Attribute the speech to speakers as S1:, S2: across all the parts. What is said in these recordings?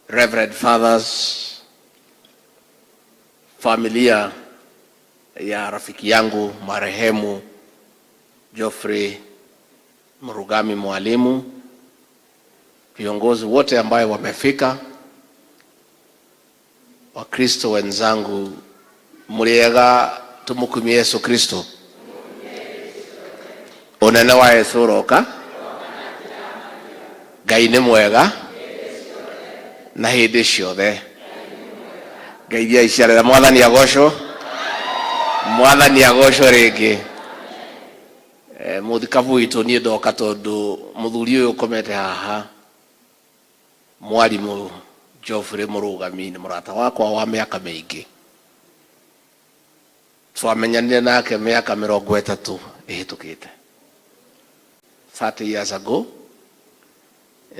S1: Reverend Fathers, familia ya rafiki yangu marehemu Geoffrey Murugami Mwalimu, viongozi wote ambayo wamefika, Wakristo wenzangu, muriega tumukumie Yesu Kristo. Unene wa Yesu uroka. Ngai nĩ mwega na hĩndĩ ciothe. Ngeithia iciarĩra Mwathani agocwo, Mwathani agocwo rĩngĩ. E, mũthikabu witũ niĩ ndoka tondũ mũthuri ũyũ ũkomete haha mwarimũ Geoffrey Mũrũgami nĩ mũrata wakwa wa mĩaka mĩingĩ. Twamenyanire nake mĩaka 30 ĩhĩtũkĩte, 30 years ago,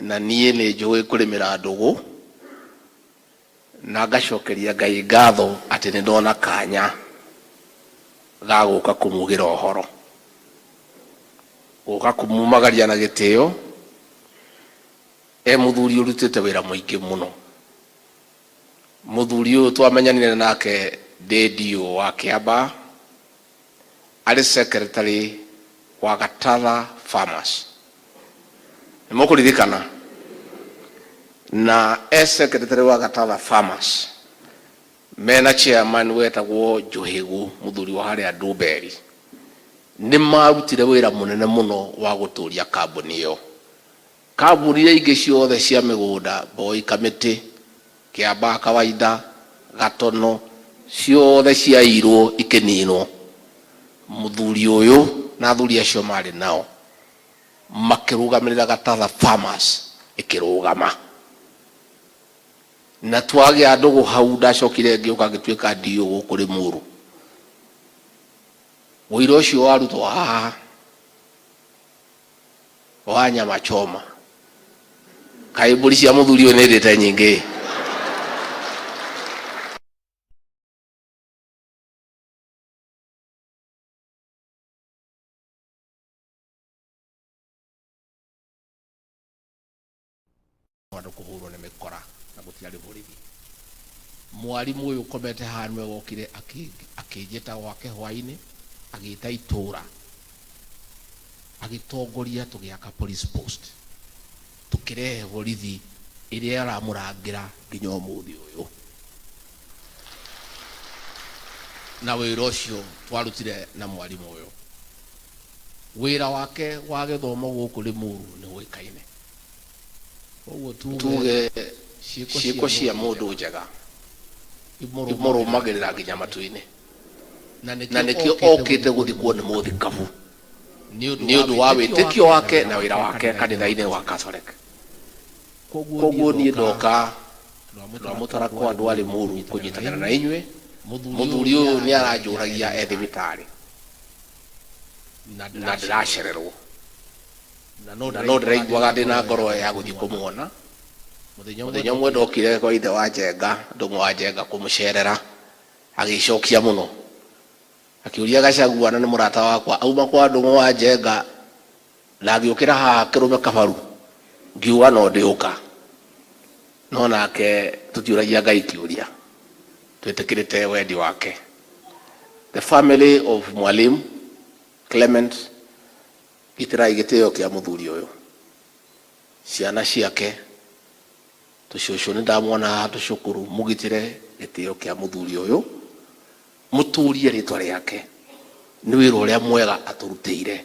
S1: na niĩ nĩ njũĩ kũrĩmĩra ndũgũ na ngacokeria Ngai ngatho atĩ nĩ ndona kanya ga gũka kũmugĩra ũhoro, gũka kũmumagaria na gĩtĩo. E mũthuri ũrutĩte wĩra mũingĩ mũno. Mũthuri ũyũ twamenyanire nake ndĩ DO wa Kĩambaa, arĩ secretary wa Gatatha Farmers. Nĩ mũkũririkana? Na e secretary wa Gatatha Farmers mena chairman wetagwo Njohĩgu, mũthuri wa harĩa Ndumberi. Nĩ marutire wĩra mũnene mũno wa gũtũria kambuni ĩyo. Kambuni iria ingĩ ciothe cia mĩgũnda, Boy Kamĩtĩ, Kĩambaa Kawaida, Gatono, ciothe ciairwo ikĩninwo. Mũthuri ũyũ na athuri acio marĩ nao makĩrũgamĩrĩra Gatatha Farmers ĩkĩrũgama. Na twagĩa ndũgũ hau, ndacokire ngĩũka ngĩtuĩka DO gũkũ Limuru. Ũira ũcio warutwo haha wa nyama choma, kaĩ mbũri cia mũthuri ũyũ nĩ ndĩte nyingĩ. Andũ kũhũrwo nĩ mĩkora na gũtiarĩ borithi. Mwarimũ ũyũ ũkomete haha nĩwe wokire akĩnjĩta gwake hwainĩ, agĩta itũra, agĩtongoria tũgĩaka police post, tũkĩrehe borithi ĩrĩa ĩramũrangĩra nginya ũmũthĩ ũyũ. Na wĩra ũcio twarutire na mwarimũ ũyũ, wĩra wake wa gĩthomo gũkũ Limuru nĩ ũĩkaine. Koguo tuge ciĩko cia mũndũ njega imũrũmagĩrĩra nginya matu-inĩ, na nĩkĩo okĩte gũthikwo nĩ mũthikabu nĩ ũndũ wa wĩtĩkio wake na wĩra wake kanitha-inĩ wa Catholic. Koguo niĩ ndoka ndwamũtara kwa andũ a Limuru kũnyitanĩra na inyuĩ. Mũthuri ũyũ nĩ aranjũragia e thibitarĩ na ndĩracererwo, na no ndĩraiguaga ndĩna ngoro ya gũthiĩ kũmuona. Mũthenya ũmwe ndokire kwa ithe wa Njenga, Ndũng'ũ wa Njenga, kũmũcerera, agĩcokia mũno akĩũria Gachagua, na nĩ mũrata wakwa, auma kwa Ndũng'ũ wa Njenga na ngĩũkĩra haha kĩrũme kabaru, ngiuga no ndĩũka. No nake tũtiũragia Ngai kĩũria, twĩtĩkĩrĩte wendi wake. The family of Mwalimu Clement, gitĩrai gĩtĩo kĩa mũthuri ũyũ, ciana ciake, tũcũcũ nĩ ndamwona haha tũcũkũrũ, mũgitĩre gĩtĩo kĩa mũthuri ũyũ, mũtũrie rĩtwa rĩake nĩ wĩra ũrĩa mwega atũrutĩire.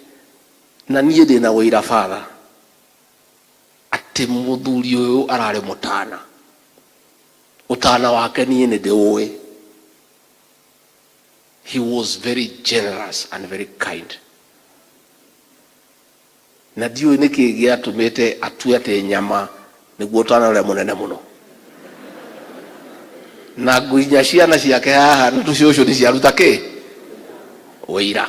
S1: Na niĩ ndĩna ũira batha atĩ mũthuri ũyũ ararĩ mũtana. Ũtana wake niĩ nĩ ndĩũĩ. He was very generous and very kind. Na ndiũĩ nĩkĩ gĩatũmĩte atue atĩ nyama nĩguo ũtana ũrĩa mũnene mũno. Na nginya ciana ciake haha na tũcũcũ nĩ ciaruta kĩ? Ũira.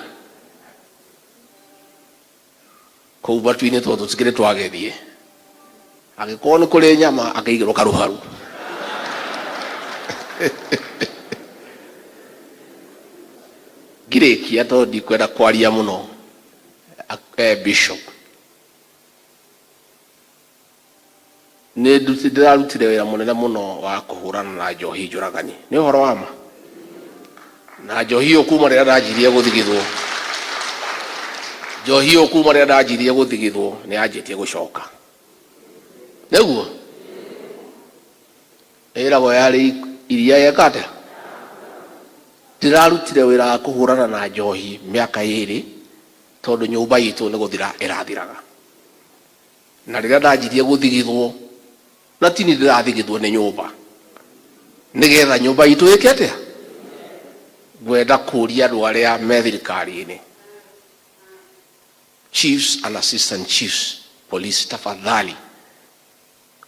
S1: Kũu matu-inĩ tondũ tũtikĩrĩ twagĩthiĩ, angĩkorwo nĩ kũrĩ nyama akĩigĩrwo karuharu. Ngirĩkia tondũ ndikwenda kwaria mũno, Bishop. Nĩ ndĩrarutire wĩra mũnene mũno wa kũhũrana na njohi njũragani. Nĩ ũhoro wa ma. Na njohi ĩyo kuma rĩrĩa ndanjirie gũthigithwo, njohi ĩyo kuma rĩrĩa ndanjirie gũthigithwo nĩ yanjĩtie gũcoka. Nĩguo? Ĩragwo yarĩ iria yeka atĩa? Ndĩrarutire wĩra wa kũhũrana na njohi mĩaka ĩrĩ tondũ nyũmba itũ nĩ gũthira ĩrathiraga. Na rĩrĩa ndanjirie gũthigithwo, na ti niĩ ndĩrathigithwo nĩ nyũmba, nĩgetha nyũmba itũ ĩke atĩa? Ngwenda kũria andũ arĩa me thirikari-inĩ, chiefs and assistant chiefs, polisi, tafadhali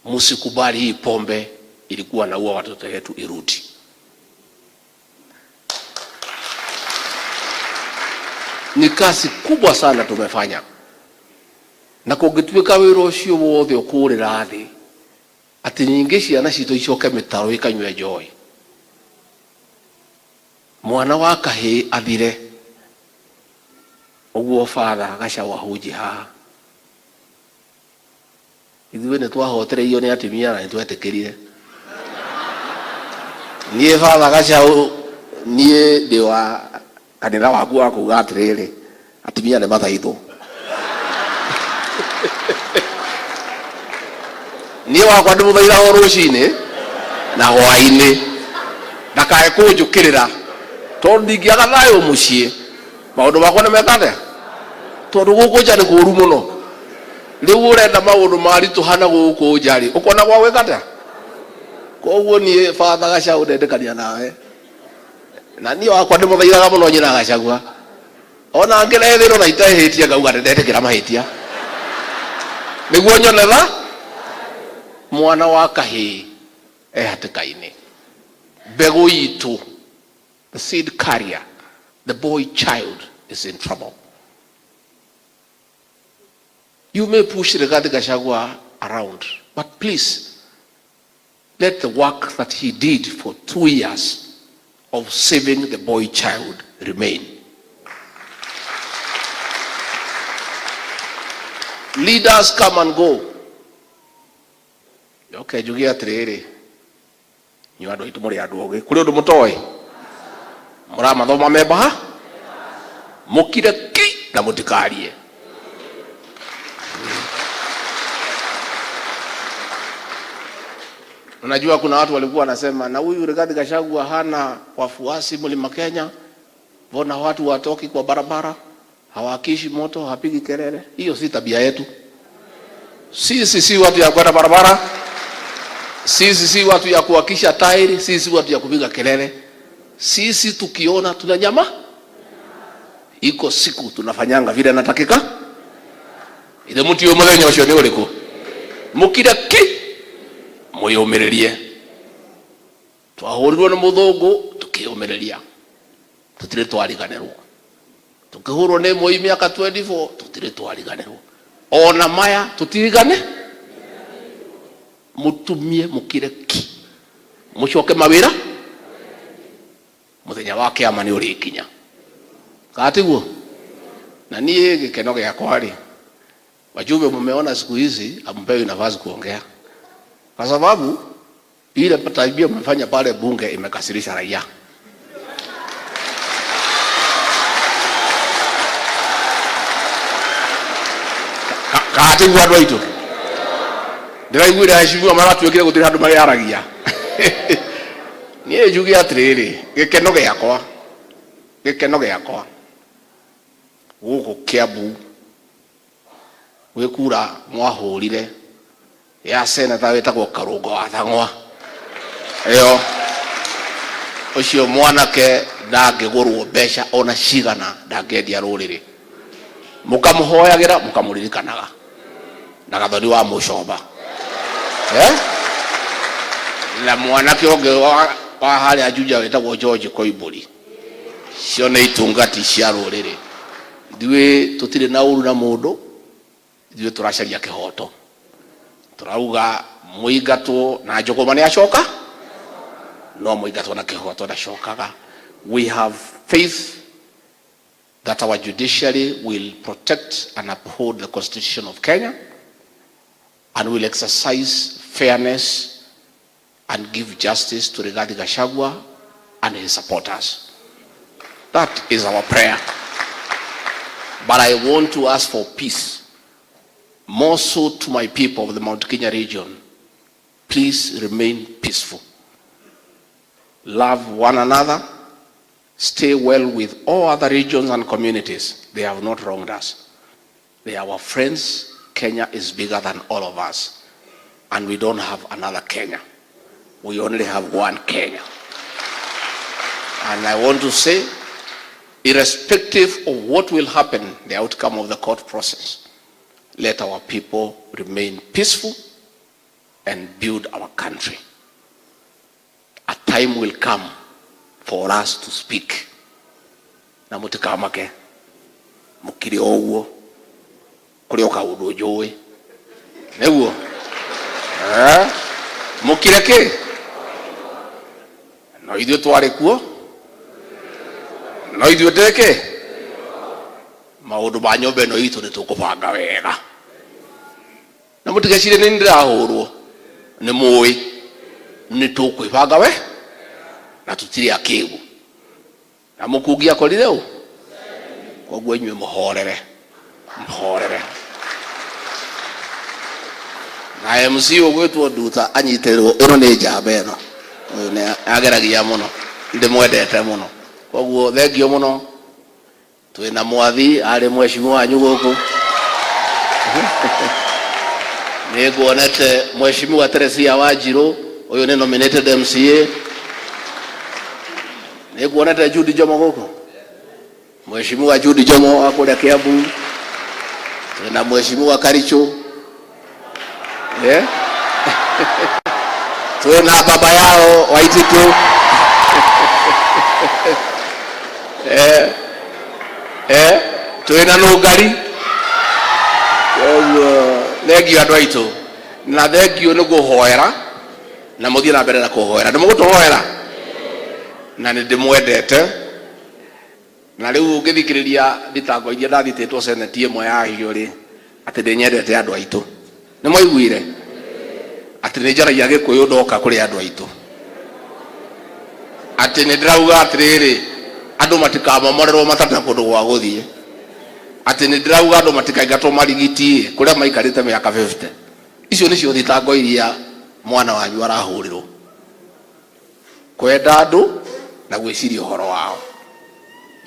S1: msikubali hii pombe ilikuwa naua watoto wetu irudi. Ni kazi kubwa sana tumefanya, na kũngĩtuĩka wĩra ũcio wothe ũkũrĩra thĩ, atĩ nyingĩ ciana citũ icoke mĩtaro ikanyue njohi, mwana wa kahĩĩ athire ũguo. Father Gachau ahunjie haha, ithuĩ nĩ twahotereirio nĩ atumia na nĩ twetĩkĩrire. Niĩ Father Gachau, niĩ ndĩ wa kanitha waku wa kuga atĩrĩrĩ, atumia nĩ mathaithwo. Niĩ wakwa ndĩmũthaithaga o rũcinĩ na hwaĩ-inĩ ndakae kũnjũkĩrĩra, tondũ ndingĩaga thayũ mũciĩ maũndũ makwa nĩ meka atĩa, tondũ gũkũ nja nĩ kũũru mũno. Rĩu ũrenda maũndũ maritũha na gũkũ nja rĩ, ũkona gwa gwĩka atĩa? Koguo niĩ Father Gachau ndendĩkania nawe, na niĩ wakwa ndĩmũthaithaga mũno nyina Gachagua, ona ngĩrethĩrwo na itehĩtie ngauga ndĩndetĩkĩra mahĩtia nĩguo nyone tha mwana wa kahĩĩ e hatĩka-inĩ. Mbegũ itũ, the seed carrier, the boy child is in trouble. You may push Rigathi Gachagua around, but please let the work that he did for 2 years of saving the boy child remain. Leaders come and go. Okay, njuge atĩrĩrĩ, inyuĩ andũ aitũ mũrĩ andũ ogĩ, kũrĩ ũndũ mũtoĩ mũramathoma membaha, mũkire ki na mũtikarie. Unajua kuna watu walikuwa wanasema na huyu Rigathi Gachagua hana wafuasi Mlima Kenya, mbona watu watoki kwa barabara, hawakishi moto, hapigi kelele. Hiyo si tabia yetu. Sisi si watu ya kwenda barabara, sisi si watu ya kuwakisha tairi, sisi si watu ya kupiga kelele. Sisi tukiona tunanyama, iko siku tunafanyanga vile natakika. Ithe mutiũ muthenya ũcio nĩ ũrĩkũ? Mũkire ki mwĩyũmĩrĩrie. Twahũrirwo nĩ mũthũngũ tukĩyũmĩrĩria, tũtirĩ twariganĩrwo. Tukĩhũrwo nĩ Moi mĩaka 24, tũtirĩ twariganĩrwo. Ona maya tũtirigane. Mũtumie mũkire ki, mũcoke mawĩra, mũthenya wa kĩama nĩ ũrĩkinya. Kana tiguo? Na niĩ gĩkeno gĩakwa rĩ, wajumbe mumeona siku hizi hampewi nafasi kuongea, kwa sababu ile tabia mmefanya pale bunge imekasirisha raia. Kana tiguo andũ aitũ? Ndĩraiguire aheshimiwa maratuĩkire gũtirĩ handũ marĩaragia. Niĩ njuge atĩrĩrĩ, gĩkeno gĩakwa, gĩkeno gĩakwa gũkũ Kiambu gwĩ kura mwahũrire ya seneta wĩtagwo Karũngo wa Thang'wa, ĩyo ũcio mwanake ndangĩgũrwo mbeca ona cigana, ndangĩendia rũrĩrĩ. Mũkamũhoyagĩra, mũkamũririkanaga na Gathoni wa Mũcomba, eh? Na mwanake ũngĩ wa harĩa Juja wĩtagwo George Koimbũri. Cio nĩ itungati cia rũrĩrĩ. Ithuĩ tũtirĩ na ũru na mũndũ, ithuĩ tũracaria kĩhoto. Tũrauga mũingatwo na njũgũma nĩ acoka, no mũingatwo na kĩhoto ndacokaga. We have faith that our judiciary will protect and uphold the Constitution of Kenya. and will exercise fairness and give justice to Rigathi Gachagua and his supporters. That is our prayer. But I want to ask for peace, more so to my people of the Mount Kenya region. Please remain peaceful. Love one another. Stay well with all other regions and communities. They have not wronged us. They are our friends. Kenya is bigger than all of us. And we don't have another Kenya. We only have one Kenya. And I want to say, irrespective of what will happen, the outcome of the court process, let our people remain peaceful and build our country. A time will come for us to speak. Na mutikamake mukire o ũguo kũrĩ o kaũndũ njũĩ nĩguo. Eh? Mukire kĩ no ithuĩ twarĩ kuo no ithuĩ ndĩkĩ maũndũ ma nyũmba ĩno itũ nĩ tũkũbanga wega na mũtigecirie nĩ ndĩrahũrwo nĩ mũĩ nĩ tũkwĩbanga we na tũtirĩ akĩgu na mũkungi akorire ũ koguo inyuĩ mũhorere mũhorere na MC ũgwĩtwo Nduta anyitĩrĩrwo ĩno nĩ njamba ĩno ũyũ nĩ ageragia mũno ndĩmwendete mũno koguo thengio mũno twĩna mwathi arĩ mheshimiwa wanyu gũkũ nĩ nguonete mheshimiwa Teresia Wanjiru ũyũ nĩ nominated MCA nĩ nguonete Judy Jomo gũkũ mheshimiwa Judy Jomo wa kũrĩa Kiambu twĩna mheshimiwa Karicho, yeah? Twĩna baba yao Waititu, eh, eh, twĩna Nũngari koguo thengio andũ aitũ na thengio nĩ kũhoera na mũthiĩ na mbere na kũhoera nĩ mũgũtũhoera na nĩ ndĩmwendete na rĩu ũngĩthikĩrĩria thitango iria ndathitĩtwo seneti ĩmwe yacio rĩ atĩ ndĩnyendete andũ aitũ nĩ mwaiguire atĩ nĩ njaragia gĩkũyũ ndoka kũrĩ andũ aitũ atĩ nĩ ndĩrauga atĩrĩrĩ andũ matikamomorerwo matarĩ na kũndũ gwa gũthiĩ atĩ nĩ ndĩrauga andũ matikaingatwo marigiti kũrĩa maikarĩte mĩaka 50 icio nĩcio thitango iria mwana wanyu arahũrĩrwo kwenda andũ na gwĩciria ũhoro wao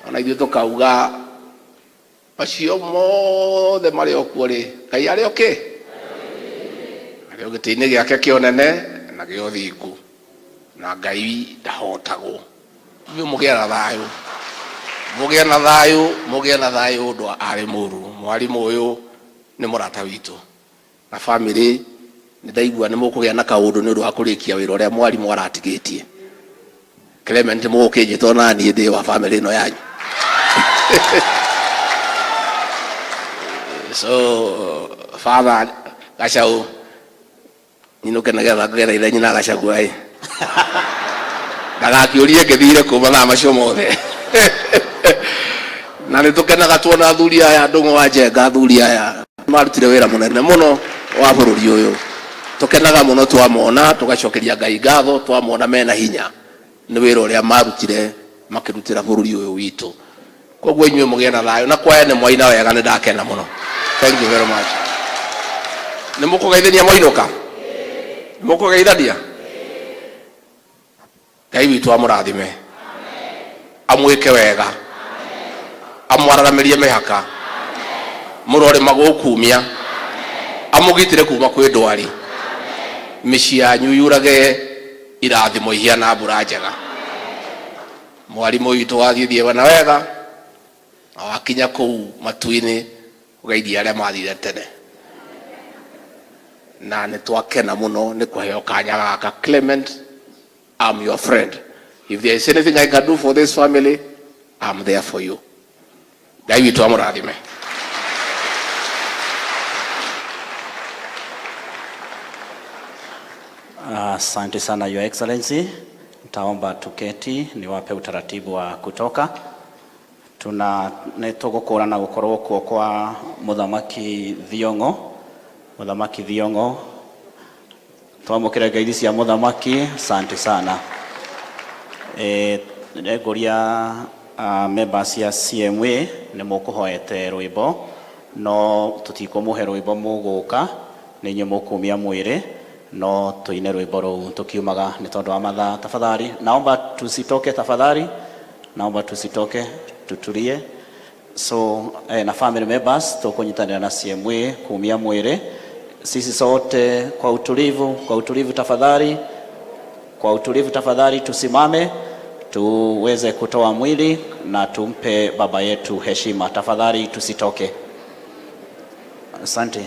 S1: ona ithuĩ tũkauga macio mothe marĩ o kuo rĩ Ngai arĩ o kĩ arĩ o gĩtĩ-inĩ gĩake kĩa ũnene na gĩa ũthingu na Ngai ndahotagwo inyuĩ mũgĩe na thayũ mũgĩe na thayũ mũgĩe na thayũ ũndũ arĩ mũru mwarimũ ũyũ nĩ mũrata witũ na family nĩ ndaigua nĩ mũkũgĩa na kaũndũ nĩ ũndũ wa kũrĩkia wĩra ũrĩa mwarimũ aratigĩtie Clement mũgũkĩnjĩta ona niĩ ndĩ wa family ĩno yanyu so father Gachau nyinũke nĩgetha ngetha ithe nyina Gachagua ĩ ndagakĩũrie ngĩthire kũ mathaa macio mothe na nĩ tũkenaga tuona athuri aya Ndũng'ũ wa Njenga athuri aya marutire wĩra mũnene mũno wa bũrũri ũyũ tũkenaga mũno twamona tũgacokeria Ngai ngatho twamona mena hinya nĩ wĩra ũrĩa marutire makĩrutĩra bũrũri ũyũ witũ koguo inyuĩ mũgĩe na thayũ na kwaya nĩ mwaina wega nĩ ndakena mũno. Thank you very much. Nĩ mũkũgeithania mwainũka nĩ mũkũgeithania Ngai witũ amũrathime amwĩke wega amwararamĩrie mĩhaka mũrore magũkumia amũgitĩre kuma kwĩ ndwari mĩciĩ yanyu yurage irathimo ihiana mbura njega mwarimũ witũ wathiĩ thiĩ na wega na wakinya kũu matu-inĩ ũgeithie arĩa mathire tene na nĩ twakena mũno nĩ kũheo kanya gaka. Clement, I'm your friend. If there is anything I can do for this family, I'm there for you. Ngai witũ amũrathime.
S2: Asante sana, Your Excellency. Nitaomba tuketi niwape utaratibu wa kutoka. Tuna nĩ tũgũkũrana gũkorwo kuo kwa Mũthamaki Thiong'o. Mũthamaki Thiong'o. Twamũkĩre ngeithi cia mũthamaki, asante sana. Ngũria members cia CMA nĩ mũkũhoete rwĩmbo, no tũtikũmũhe rwĩmbo, mũgũka nĩ inyuĩ mũkumia mwĩrĩ, no tũine rwĩmbo rũu tũkiumaga nĩ tondũ wa mathaa. Tafadhali naomba tusitoke, tafadhali naomba tusitoke, tutulie. So na family members tũkũnyitanĩra na CMA kumia mwĩrĩ, sisi sote kwa utulivu, kwa utulivu tafadhali, kwa utulivu tafadhali, tusimame tuweze kutoa mwili na tumpe baba yetu heshima. Tafadhali tusitoke. Asante.